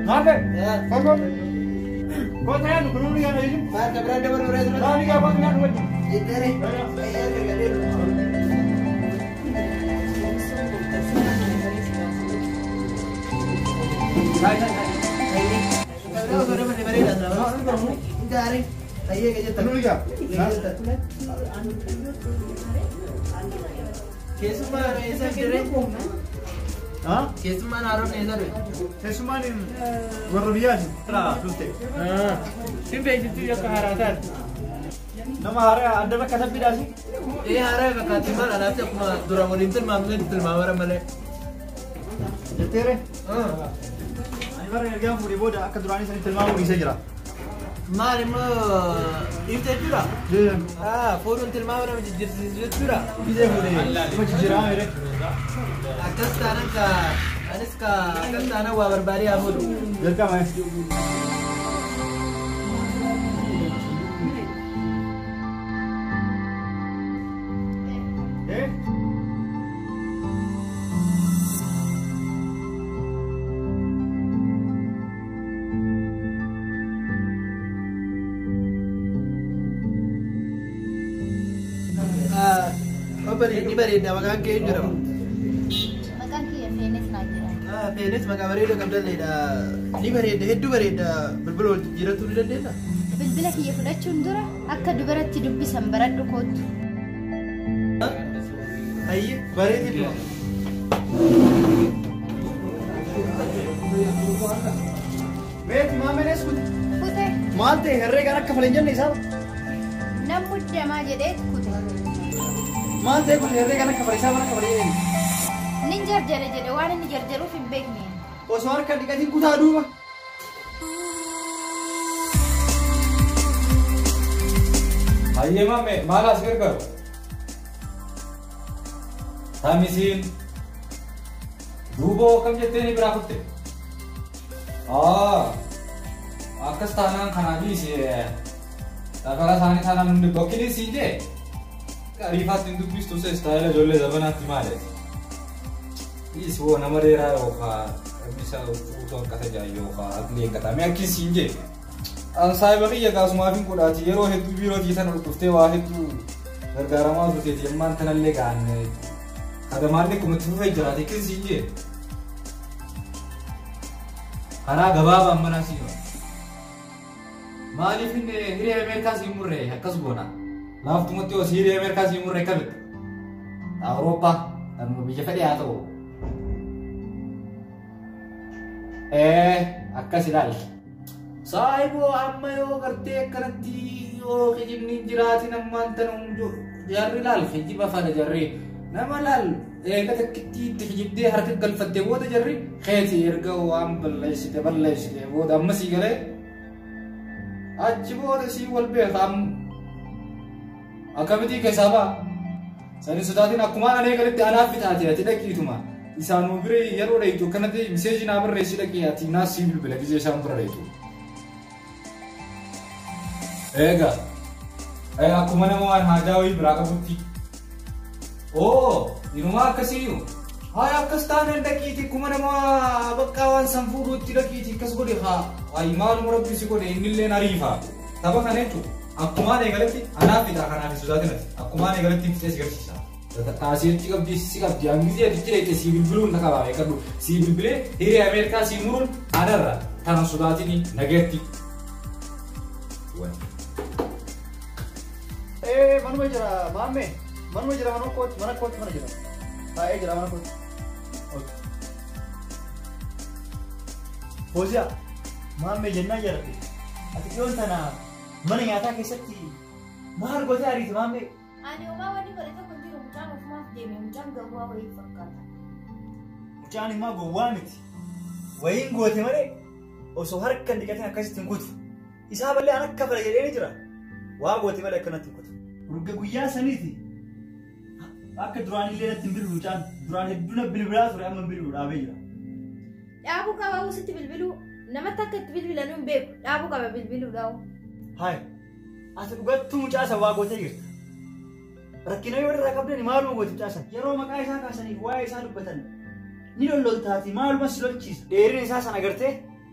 Maame. Koko. Kota ya nukunu ya nai. Maal ka biraan dabaluu reetu. Naani ka baatu nyaatu wajjin. Jettere. Gaarii. Ayyee jettan. Nuni ka. Keessummaa eessa jirre? Ha? Keessummaan haaroon eessa dhufe? Keessummaan warra biyyaati. Dhufte. Sin beeksiftuu yakka haaraa taate. Nama haaraa adda bakka tabbiidhaasi. Ee haaraa fakkaatti maal alaatti akkuma dura waliin tilmaamne tilmaamara malee. Jetteere. Ani bara ergaan fuudhee booda akka duraanii sanitti tilmaamuu dhiisee jira. Maal immoo dhiifte jechuudha? Fuudhuun tilmaama nama jijjiirsiisu jechuudha. Dhiisee fuudhee nama jijjiiramaa jedhe. Akkas taanaan ka anis ka akkas taanaan waa barbaadee haa fuudhu. Jalqaba. Ni bareeda maqaan kee hin jedhamu. Maqaan kiyya Feenes naa jedhama. Feenes maqaa bareedaa qabdalleedha. Ni bareeda hedduu bareeda bilbila wal jijjiirachuu ni dandeenya. Bilbila kiyya fudhachuun dura akka dubaratti dubbisan baradhu kootu. Ayyi bareedidha. Meeti maameen kute. Kute. Maal ta'e herreegaan akka falan jenne isaa. Nam muddamaa jedhee kute. Maal ta'e kun herreegaan akka fala isaa mana akka fala jedheen. Nin jarjare jedhe waan inni jarjaruuf hin beekne. Osoo harka dhiqatiin kutaa duuba. Hayyee maame maal as gargaaru? Taamisiin duuba akkam jettee ni biraa kutte? Akkas taanaan kanaafis safara isaanii taanaan hundi bokkini siin jee ariifaatti hin dubbistu istaayila ijoollee zabanaatti maali? Is woo nama dheeraa yookaan isa utuu hanqata jaa yookaan aqli eeggatamee akkin siin jee. An saayiba kiyya kaasumaaf hin godhaati yeroo hedduu biiroo tana dhuftee waa hedduu gargaaramaa turteeti ammaan tanallee ga'an kadamaallee kumatti fufee jiraate akkin siin jee. Karaa gabaabaan manaa siin hima. Maaliif inni hiree Ameerikaa siin murree akkas goona? Laaftumatti yoo hiree Ameerikaa siin murree akkamitti? Awurooppaa kanuma biyya fedhe haa ta'u. Akkas ilaali. Saayiboo amma yoo gartee akkanatti yoo kijibni hin jiraatin ammaan tana hunduu jarri ilaal kijiba fana jarri nama ilaal eega takkitti itti kijibdee harka galfattee booda jarri keeti erga waan balleessite balleessite booda amma sii galee achi booda sii wal beeka akkamitti keessaa ba'a. Sani sodaatiin akkumaan anee galitti anaaf fixaate ati dhaqiituma. Isaanuu bira yeroo dhayitu akkanatti miseejii naa barreessi dhaqii ati naas sii bilbila gisee isaan bira dhayitu. Eega akkuma nama waan haajaa wayii biraa qabutti. Oo inumaa akkasiiyyuu. Haa akkas taanaan dhaqiiti akkuma nama bakka waan san fuudhuutti dhaqiiti akkas godhe haa ayi maaluma rabbi si godhe innillee ariifa. Tapha kana jechuun akkumaan eegaletti anaaf fixa kanaaf hin sodaatin ati akkumaan eegaletti fixee si garsiisa. Taasisetti qabdi si qabdi hangizee ati cireete si bilbiluun na qabaa eegadhu si bilbilee hiree Ameerikaa si muruun anarra tana sodaatini nageetti. Manuma jira maamme manuma jira mana kooti mana kooti mana jira taa'ee jira mana kooti. Fooziyaa maamme jennaan jaalladhe ati dhiyoon tana mana nyaataa keessatti maal gootee ariiti maamme. Ani homaa wanni godhe tokko hin jiru mucaan ofumaaf deeme mucaan gowwaa wayii fakkaata. Mucaan himaa gowwaa miti wayiin goote malee osoo harka hin dhiqatin akkasitti hin kutu. Isaa ballee an akka fala jedhee ni jira waa goote malee akkanatti hin kutu. Urga guyyaa saniiti akka duraan illee natti hin bilbilu mucaan duraan hedduu na bilbilaa ture amma hin bilbilu dhaabee jira. Dhaabuu qaba sitti bilbiluu namatti akka itti bilbilanuu hin beeku dhaabuu qaba bilbiluu dhaabu. Hayi ati dhugattuu mucaa isa waa gootee jirta. Rakkina yoo irraa qabdan maaluma gooti mucaa sana yeroo maqaa isaa kaasaniif waa'ee isaa dubbatan Ni lolloltaati maaluma si lolchiisa. Dheerina isaa sana agartee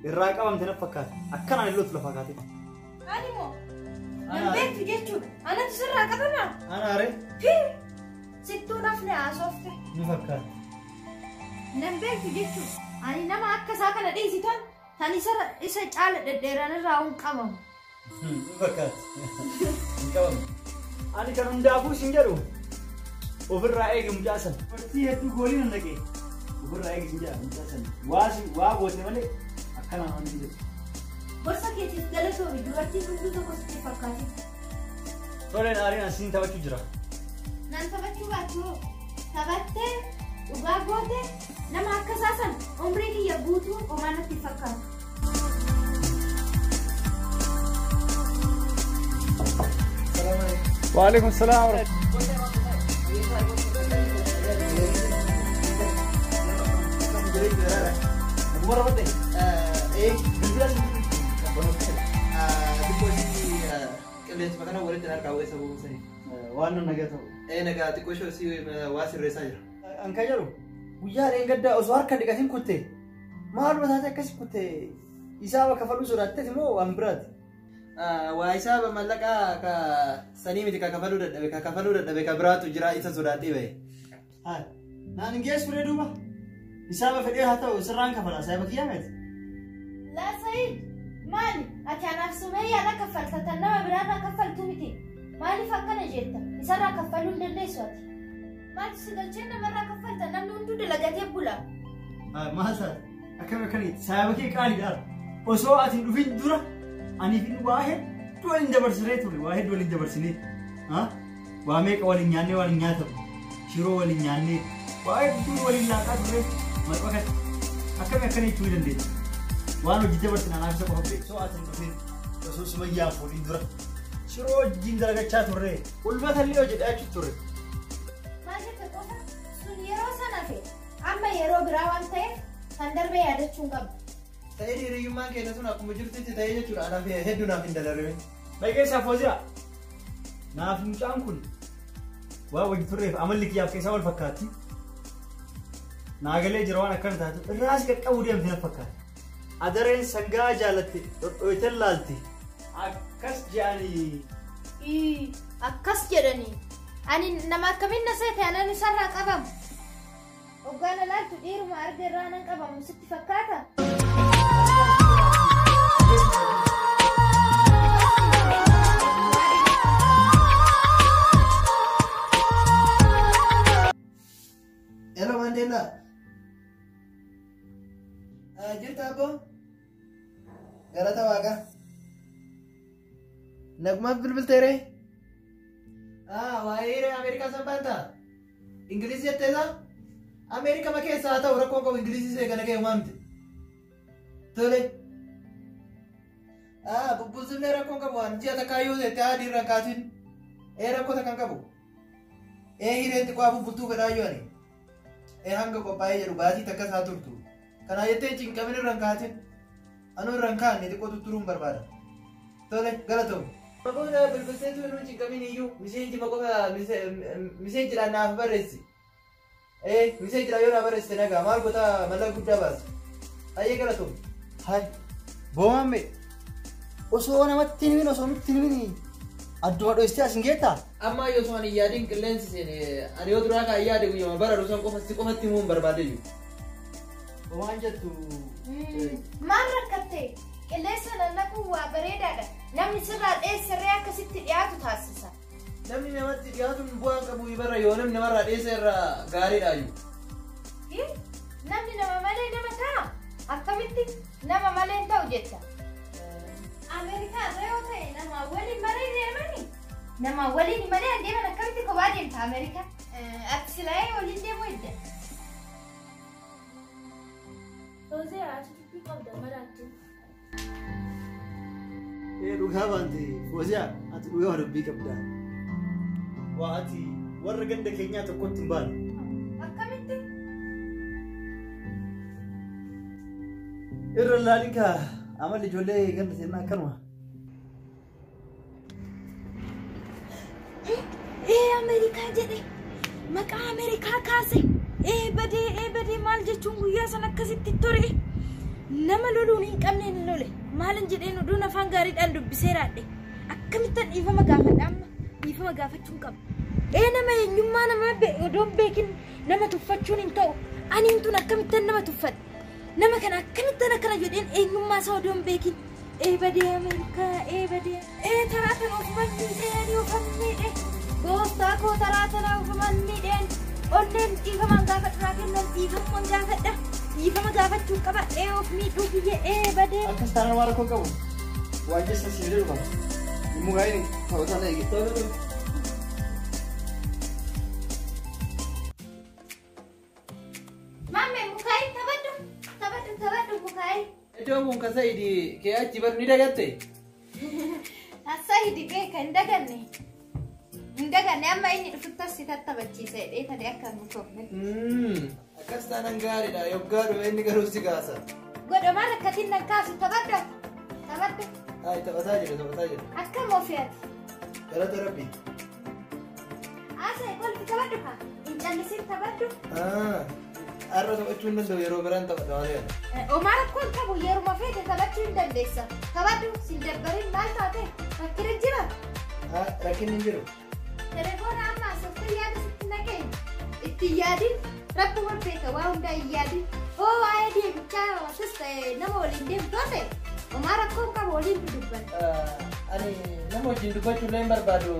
irraa qabamte na fakkaata. Akkanaan hin loltu lafa kaatee. Ani moo nan beektu jechuudha. Anatu sirraa qabama. Anaare. Sittuu nafne haasofte. Ni fakkaata. Nan beektu jechuudha. Ani nama akka isaa kana dhiisitan tan isa caala dhedheeran irraa hin qabamu. Ni fakkaata. Hin qabamu. Ani kan hundaafuu isin jedhu ofirraa eegi mucaa sana. Dubartii hedduu goolii nan dhaqee ofirraa eegi isin jedha mucaa sana. Waa goote malee akkanaan waan hin jedhu. Gorsa keetiif galatoomi dubartiin hunduu tokko sitti fakkaate. Toleen aariin asiin taphachuu jira. Nan taphachuu baattu taphattee dhugaa goote nama akka isaa sana umrii kiyya guutuu homaa natti fakkaatu. Waalaikum salaam. Qilleensuma kana walitti harkaa wayii sababa sanii. Waan nagaa ta'u. Nagaa xiqqoo ishee waa sirreessaa jira. An kan jedhu guyyaa dheengaddaa osoo harka dhiqatin kutte maaluma taate akkas kutte isaa bakka faluu sodaatteeti immoo waan biraati. Waa isaa mallaqaa ka sanii miti ka kafaluu dadhabe ka kafaluu dadhabe ka biraatu jira isa sodaadhee bahe. Naan hin geessu ree duuba. Isaa fedhee haa ta'u sirraan kafala saayiba kiyyaa miti. Laa Sa'iid maali ati anaaf sumeeyyaadha kaffalta tan nama biraarraa kaffaltu miti. Maaliif akkana jetta isarraa kaffaluu hin dandeessu ati. Maaltu si galchee namarraa kaffalta namni hunduu dalagatee bula. Maal taate akkam akkaniiti saayiba kee qaaliidha. Osoo ati hin dhufin dura ani fi waa hedduu waliin dabarsinee ture waa hedduu waliin dabarsinee waa meeqa waliin nyaannee waliin nyaatamu shiroo waliin nyaannee waa hedduu waliin laaqaa turre maxxanfatti akkami akkana jechuu dandeenya. Waan hojii dabarsin anaaf isa qofa beeku. Osoo ati hin dhufin osoo sumayyaa fuudhin dura shiroo wajjin dalagachaa turre ulfata illee hojjedhaa jechuu turre. Maal jette qofa sun yeroo sana fe amma yeroo biraa waan ta'eef kan darbee yaadachuu hin qabdu. Ta'ee hiriyyummaan keenya sun akkuma jirtutti ta'ee jechuudha. Anaaf hedduu naaf hin dalarame. Dhageessaa Fooziyaa. Naaf mucaan kun waa wajji turreef amalli kiyyaaf keessaa wal fakkaatti. Naagalee jira waan akkana taatu irraas qaqqabuu deemte na fakkaata. Adareen sangaa jaalatte dhodhooyte laalti. Akkas jedhanii. Akkas jedhanii. Ani nama akkamiin na seete anan isarraa qabamu. Hoggaan laaltu dhiiruma arga irraa nan qabamu sitti fakkaata. Hello Mandela. Jirta abbo? Galata waaqa. Nagumaaf bilbilteere? Waa'ee hiree Ameerikaa san baanta? Ingilizii jetteesa? Ameerikaa ma keessaa haa ta'u rakkoon qabu Ingilizii see kana ga'e waamte. Tole. Bubbulsillee rakkoon qabu waan ji'a takkaa yoo seette haadhi irra kaatin. Rakkoo takkan qabu. Hireen xiqqoo bubbultuu fedhaa yoo ani. Hanga qophaa'ee jedhu baatii takkas haa turtu. Kanaa jettee cinqamin irra hin kaatin. Anuu irra hin kaanne xiqqoo tutturuun barbaada. Tole galatoomi. Maqoota bilbilseetu hin cinqamin iyyuu miseenjidhaan naaf barreessi. Miseenjidhaan yoo naaf barreessite nagaa maal goota mallaqa guddaa baasa. Ayyee galatoomi. Hai boomaan mee osoo namatti hin himin osoo nutti hin himin adduma dho'istee as hin geettaa? Amma yoo osoo ani yaadiin qilleensi seene ani yoo duraa kan yaade guyyama bara dhusan qofatti qofatti himuun barbaade jiru. Waan jettu. Maal rakkatte? Qilleensa nannaquu waa bareedaadha. Namni sirraa dheessarree akkasitti dhiyaatu taasisa. Namni namatti dhiyaatuun bu'aan qabu barra yoo namni namarraa dheessa irraa gaariidha iyyuu. Namni nama malee nama ta'a. Akkamitti nama malee hin ta'u jetta. Ameerikaa irra yoo ta'e nama waliin malee deemani. Nama waliin malee deeman akkamitti kophaa deemta Ameerikaa? Ati silaayee waliin deemuu edda. Fooziyaa ati dubbii qabda maraatti. Dhugaa baante Fooziyaa ati dhugaa dubbii qabda. Waa ati warra ganda keenyaa tokkotti hin baane. Akkamitti? Irra laalin kaa amalli ijoollee ganda seenaa akkanuma. Ameerikaa jedhe maqaa Ameerikaa kaase. Badee maal jechuun guyyaa sana akkasitti ture. Nama loluun hin qabne hin lole. Maalin jedheen oduun afaan gaariidhaan dubbisee raadhe. Akkamittan dhiifama gaafadha amma dhiifama gaafachuun qaba. Nama eenyummaa nama odoon beekin nama tuffachuun hin ta'u. Aniin tun akkamittan nama tuffadha. Nama kana akkamittan akkana jedheen eenyummaa isaa odoon beekin. Badee Ameerikaa badee. Taraa kana ofumaan miidhee ani ofumaan miidhee. Gooftaa koo taraa tana ofumaan miidheen. Onneen dhiifamaan gaafadhu kennan dhiifamumaan gaafadha. Dhiifama gaafachuu qaba. Of miidhuu kiyya badee. Akkas taanaan waan rakkoo qabu. Waa keessa si jedhu qaba. Immoo gaa'een taphataan eege. Maammee mukaayii taphadhu. Taphadhu mukaayii. Iddoon kun kan Saayidii kee achi bar ni dagatte? Saayidii beeka hin daganne. Hin daganne amma inni dhufutti as si tattabachiisa jedhee tadee akka mukoofne. Akkas taanaan gaariidha. Yoggaa dhufe inni garuu si kaasa. Godha maal akkatiin nan kaasu taphadhu. Taphadhu. Hayi taphataa jira. Akkam ofii ati? Galata Rabbi. Asee kolfi taphadhu kaa. Hin callisin taphadhu. Har'a taphachuu hin danda'u yeroo biraan taphadha malee. Omaa rakkoon qabu yeruma feete taphachuu hin dandeessa. Taphadhu sin dabbarin maal taate rakkina jira. Rakkinni hin jiru. Telefoona amma asoftee yaada sitti naqee itti yaadin rabbi wal beeka waa hundaa hin yaadin. Hoo waa'ee deemichaa akkas ta'e nama waliin deemtoo ta'e omaa rakkoon qabu waliin dubbanna. Ani nama wajjin dubbachuu illee hin barbaadu.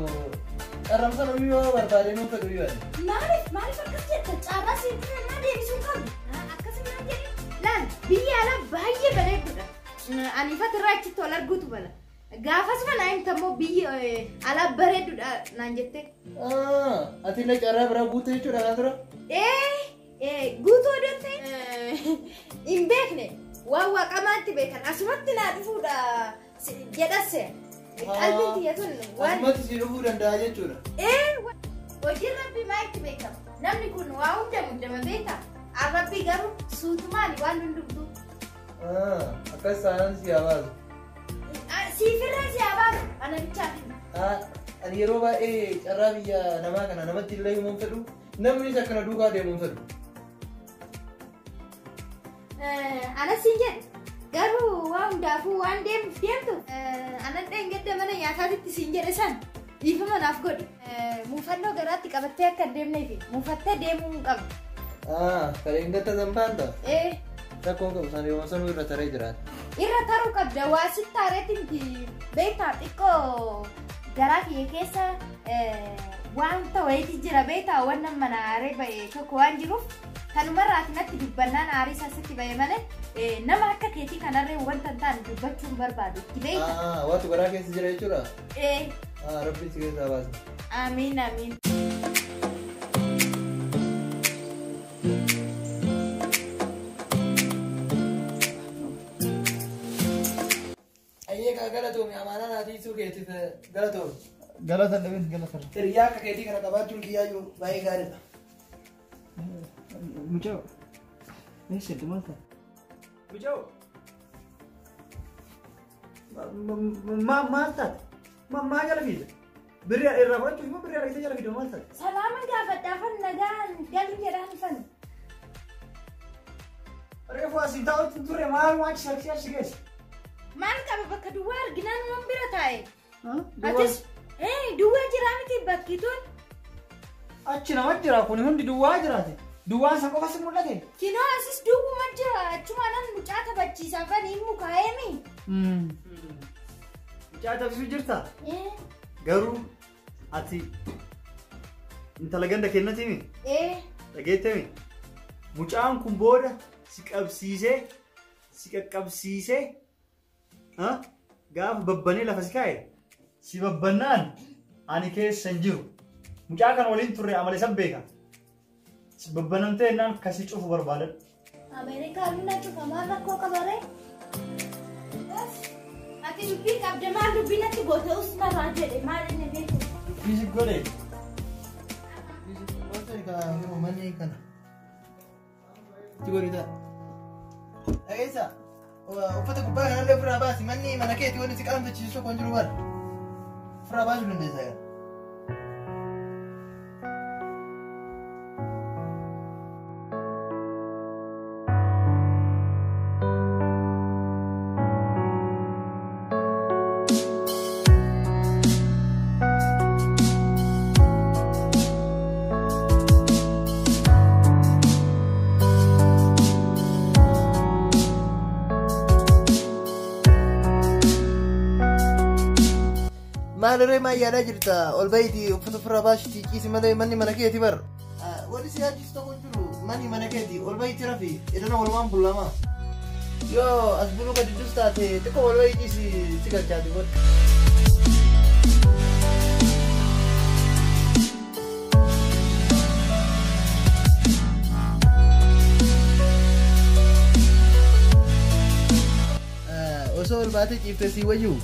Qarramsa namni yoo barbaade nuuf fedhu yoo ani. Maaliif akkas jetta carraa siin dhufe maa deebisuu hin qabdu? Akkasuma jedhi laal biyya alaa baay'ee bareeddudha. Ani fatirraa achitti wal arguutu bala. Gaafas mana himta immoo biyya alaa bareeddudha naan jette. Ati illee carraa biraa guutuu jechuudha kan dura? Guutuu odoon ta'e hin beekne waan waaqamaatti beekan asumatti naa dhufuudha jedhase. Qalbiin tiyya tun waan. Asumatti si dhufuu danda'a jechuudha. Hojiin rabbi maa itti beekama? Namni kun waa hunda muddama beeka. Rabbi garuu suutumaan waan hundumtuu. Akkas taanaan si haa baasu. Siifirraa si haa baasu ana bichaati. Ani yeroo baay'ee carraa biyya namaa kana namatti illee himuu hin fedhu. Namnis akkana duukaa deemuu hin fedhu. Anas hin jedhu. Garuu waa hundaafuu waan deemuuf deemtu anan dheengadda mana nyaataatitti siin jedhe san dhiifama naaf godhi. Muufannoo garaatti qabattee akka hin deemneefi muufattee deemuu hin qabdu. Kan dheengadda san ta'a? Rakkoon qabu san yoo sanuu irra taree jiraata. Irra taruu qabda waa sitti taareetti miti beektaa xiqqoo garaa kiyya keessa wanta wayiiti jira beektaa wannan mana aaree ba'e tokko waan jiruuf kanumarraati natti dubbannaan aarii isaa sitti ba'e malee nama akka keetii kanarree wanta hin taane dubbachuu hin barbaadu itti beekta. Waatu garaa keessa jira jechuudha? Rabbiin si keessaa baasa. Amiin amiin. Ayyee galatoomi amaanaa naatii keetiif galatoomi. Galata dhabin galata. Hiriyaa akka keetii kana qabaachuun kiyyaayyuu baay'ee gaariidha. Mucaa eessa maal ta'a? Mucaa maal taate? Maa jala fiida? Birrii irraa fudhachuuf immoo birrii argatee jala fiida maal taate? Salaama gaafadhaafan nagaan galii jedhaan fan. Reefu asiin taa'utti turre maal waan achi achi geesse? Maal qaba bakka duwwaa arginaan waan bira taa'e. Atis duwwaa jiraa miti bakki tun. Achi nama jira kun hundi duwwaa jiraate. Duwwaan san qofa si mul'ate. Kinoo asis duwwuma jira achumaanan mucaa taphachiisaa fan hin mukaa'eemi. Mucaa taphisuu jirta? Garuu ati intala ganda kennatimi? Dhageettemi? Mucaan kun booda si qabsiisee si qaqqabsiisee gaafa babbanee lafa si kaa'e si babbannaan ani keessa hin jiru. Mucaa kana waliin turre amala isa beeka. Si babbanamtee jennaan kasi cufu barbaadan. Ameerikaan na cufa maal rakkoo qabaree? Ati dubbii qabda maal dubbii natti goote usmarraa jedhe maal inni beeku? Dubbii si godhe. Manni kana. Itti godhi ta'a. Dhageessaa uffata gubbaa kanallee ofirraa baasi manni mana keetii wanni si qaanfachiisu tokko hin jiru bara. Ofirraa baasuu dandeessaa gara. Maalirree maal yaadaa jirta? Ol bahiitii uffata ofirraa baashitii ciisi malee manni mana keeti bar. Wanti si yaachisu tokko hin jiru manni mana keeti ol bahiitii rafi idana walumaan bulama. Yoo as buluu gadi dus taate xiqqoo ol bahii ciisi si galchaati booda. Osoo ol baatee ciiftee si wayyuu.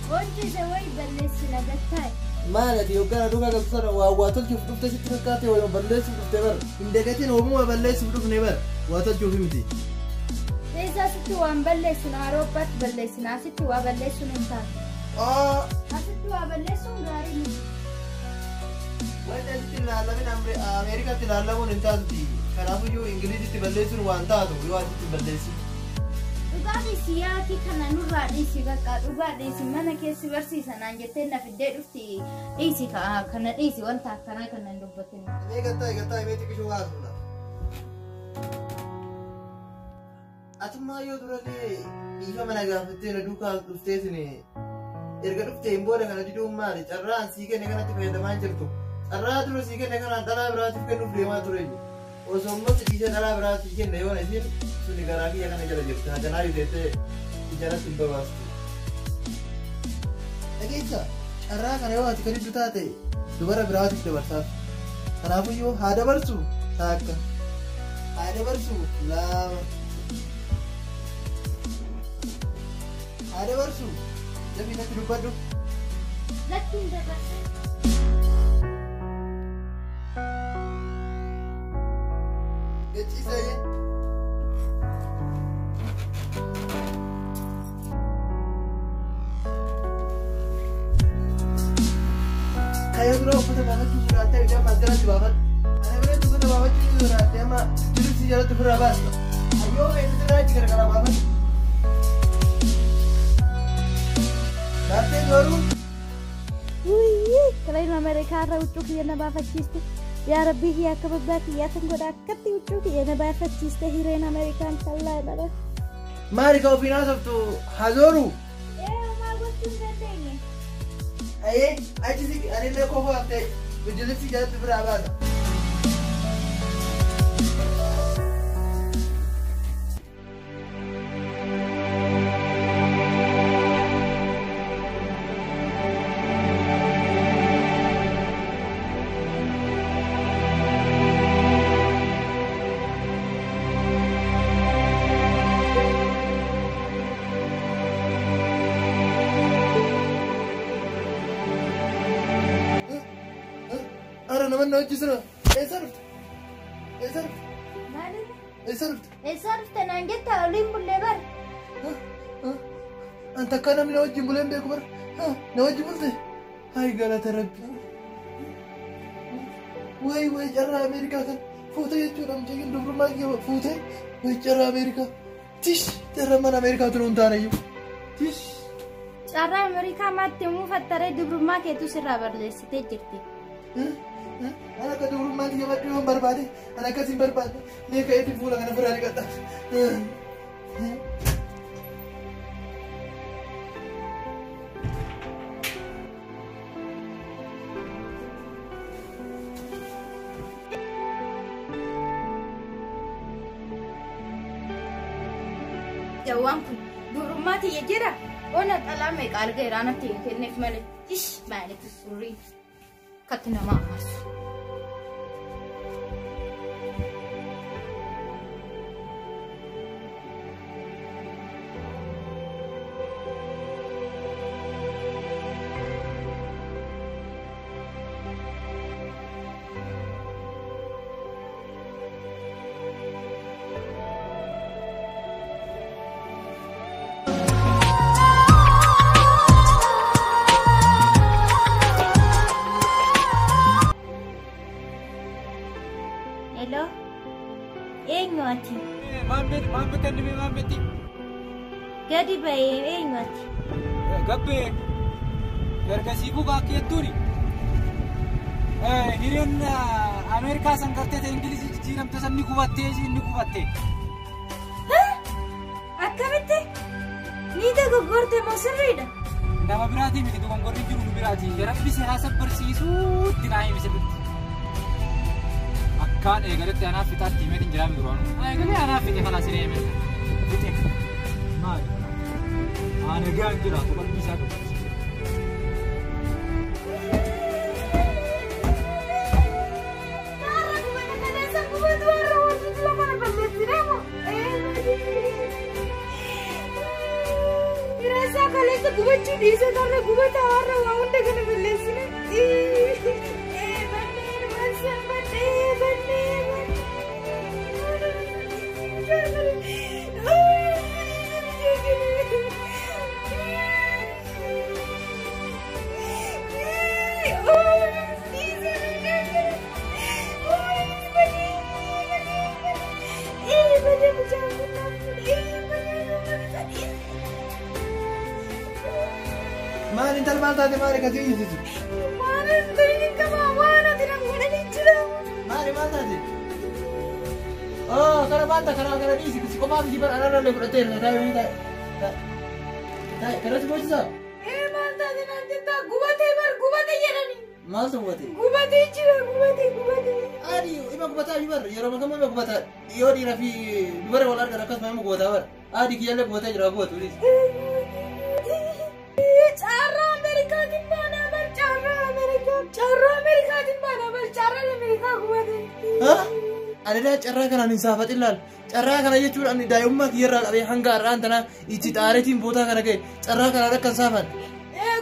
Hojii wayi balleessina gattaa'e. Maal ati yookaan dhugaa galtu sana waa tolchuuf dhufte sitti fakkaate waa balleessuuf dhufte bara. Hin dagatiin oomuma balleessuuf dhufne bara waa tolchuuf miti. Eessa asitti waan balleessinu Awurooppaatti balleessina asitti waa balleessuun hin taatu. Asitti waa balleessuun gaarii miti. Wanti asitti ilaalamin Ameerikaatti ilaalamuun hin taatuti. Kanaafiyyuu Ingilizitti balleessuun waan taatu yoo asitti balleessu. Dhugaa dhiisi yaakii kana nurraa dhiisi bakka dhugaa dhiisi mana keessi barsiisa naan jettee na fiddee dhufti dhiisi kana dhiisi wanta akkanaa kana hin dubbatin. Mee gattaa gattaa mee xiqqishoo haasofna. Atummaa yoo durallee dhiifa mana gaafattee na duukaa dhuftee sini erga dhuftee hin booda kana diduun maali carraan sii kenne kanatti fayyadamaa hin jirtu. Carraa dura sii kenne kanaan dhalaa biraatiif kennuuf deemaa ture. Osoo immoo si dhiisee dhalaa biraatiif kenne yoona isiin suni garaa kiyya kana jala jirti. Hajanaa yuuteettee jalatti hin babaastu. Dhageessa carraa kana yoo ati kan hiddu taate dubara biraatiif dabarsaaf. Kanaafiyyuu haa dabarsu takka. Haa dabarsu lama. Haa dabarsu dafii natti dubbadhu. Natti hin dabarsin. Gachiisa jee. Kaayyaa dura uffata baafachuu sodaattee bishaan maasgaratti baafadhu. Ana biratti uffata baafachuu sodaattee amma jirubsii jalatti ofirraa baasta. Hayyoo feesisa irraa achi garagaraa baafadhu. Laaftee garuu. Wuyyii kaleen Ameerikaa irra huccuu kiyya na baafachiiste. Yaa Rabbii kiyya akka babbaa kiyyaa tan godha akkatti huccuu kiyya na baafachiiste hireen Ameerikaan tallaa bara. Maali ka ofiin haasoftu hazooru? Ee maal gochuu hin dandeenye. Ayee achi siqi anillee kofoo haftee bijilibsii jalatti ofirraa baasa. Ara nama na hojjisira. Eessa dhufte? Eessa dhufte? Maalirra? Eessa dhufte? Eessa dhufte naan jetta oliin bullee bara. An takkaa namni na wajjin bulee hin beeku bara. Na wajjin bulte? Hayi galata Rabbi. Wayi wayi carraa Ameerikaa kan fuute jechuudha mucayyoon dubrummaa kiyya fuute wayi carraa Ameerikaa. Tish carraa mana Ameerikaa turuun taane iyyuu. Tish. Carraa Ameerikaa maatti muufattaree dubrummaa keetu sirraa balleessitee jirti. Ana akka dubrummaa kiyya baddu yoon barbaade ana akkas hin barbaadne mee ka'eetti fuula kana ofirraa dhiqadha. Jawwaan kun dubrummaa tiyya jira. Ona xalaa meeqa argeera natti hin kenneef malee. Ish maaliif surrii akkatti nama aarsu. Hello? Eenyu ati? Maambetti. Gadi ba'ee eenyu ati? Gabbee ergasii bugaa keettuuni. Hireen Ameerikaa san gartee ta'e Ingilizii jijjiiramte san ni gubattee ni gubatte. Akkamitti? Ni dogoggorte moo sirriidha? Nama biraatii miti dogongorri jiru nu biraati. Rabbi si haa sabbarsiisuutti naa himi sirriitti. Akkaan eegaletti anaaf fixaatti himeetiin jiraame duraan. Eegalee anaaf fixe kanaa siree himee. Fixe. Maali? Ani egaa hin jiraatu qalbii isaa qabu. Kaleessa gubachuu dhiisee karra gubata har'a waa hunda kana balleessine. Banneen marsaan bannee bannee Maal intal maal taate maali kasii iyyisiisu? Maal hin qaba waan ati nan godhanii jira. Maali maal taate? Oh kara maal ta'a karaa kana dhiisi si kophaa miti bara ararallee fudhatteera taa'ee taa'e. Taa'e karaa si boosisaa? Ee maal taate naan jettaa gubatee bar gubatee jedhani. Maaltu gubatee? Gubatee jira gubatee gubatee. Adi ima gubataa bar yeroo makama ima gubataa yoo dhiiraa fi dubara wal argan akkasuma ima gubataa bar. Adi kiyyallee gubatee jira gubatu dhiisi. Carraa Ameerikaatiin baanaa bar carraa Ameerikaa carraa Ameerikaatiin baanaa bar carraa Ameerikaa gubatee. Ani daa carraa kanaan hin saafatin laal. Carraa kana jechuun ani daa'imummaa kiyyarraa qabee hanga har'aan tanaa itti xaareetiin bootaa kana ga'e carraa kanaan akka hin saafan.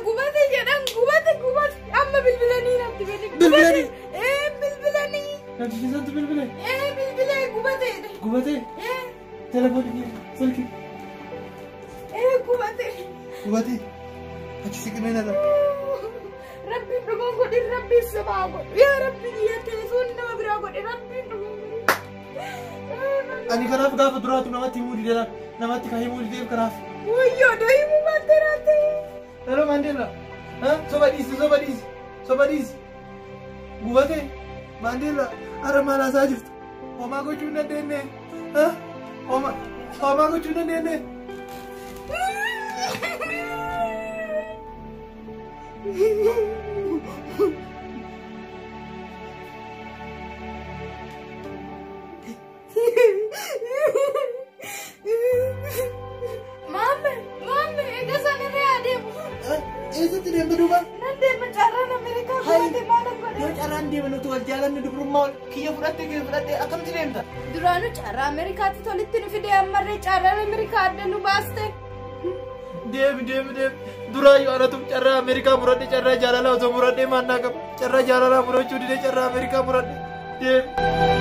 Gubatee jedhan gubate gubate amma bilbilanii natti Bilbilanii? Bilbilanii. Namtichi santu bilbile? Bilbilee gubatee. Gubatee? Telefoonii silkii. Gubatee. Gubatee. Achi siqimee narra. Rabbiin dhugaan godhi rabbiin sabaa godhi yaa rabbi yaa telefoon nama biraa godhi rabbiin dhugaan godhi. Ani kanaaf gaafa duraatu namatti himuu didee namatti kan himuu dideef kanaaf. Wayyoo dooyimuu maanteraate. Hello Mandela. Soba dhiisi soba dhiisi soba dhiisi. Gubatee Mandela har'a maal haasaa jirtu? Homaa gochuu hin dandeenye. Homaa gochuu hin dandeenye. Maamme maamme egaa sanarree adeemu. Eessatti deemte duuba? Nan deema carraan Ameerikaa gubate maal godhe? Yoo carraan deeme nuti wal jaalanne dubrummaa ol kiyya fudhatte kiyya fudhatte akkamitti deemta? Duraanuu carraa Ameerikaatti tolitti nu fide ammarree carraan Ameerikaa adda nu baaste. Deemi deemi deemi duraayyuu anatu carraa Ameerikaa muradhe carraa jaalalaa osoo muradhee maannaa qaba carraa jaalalaa murachuu didee carraa Ameerikaa muradhe deemi.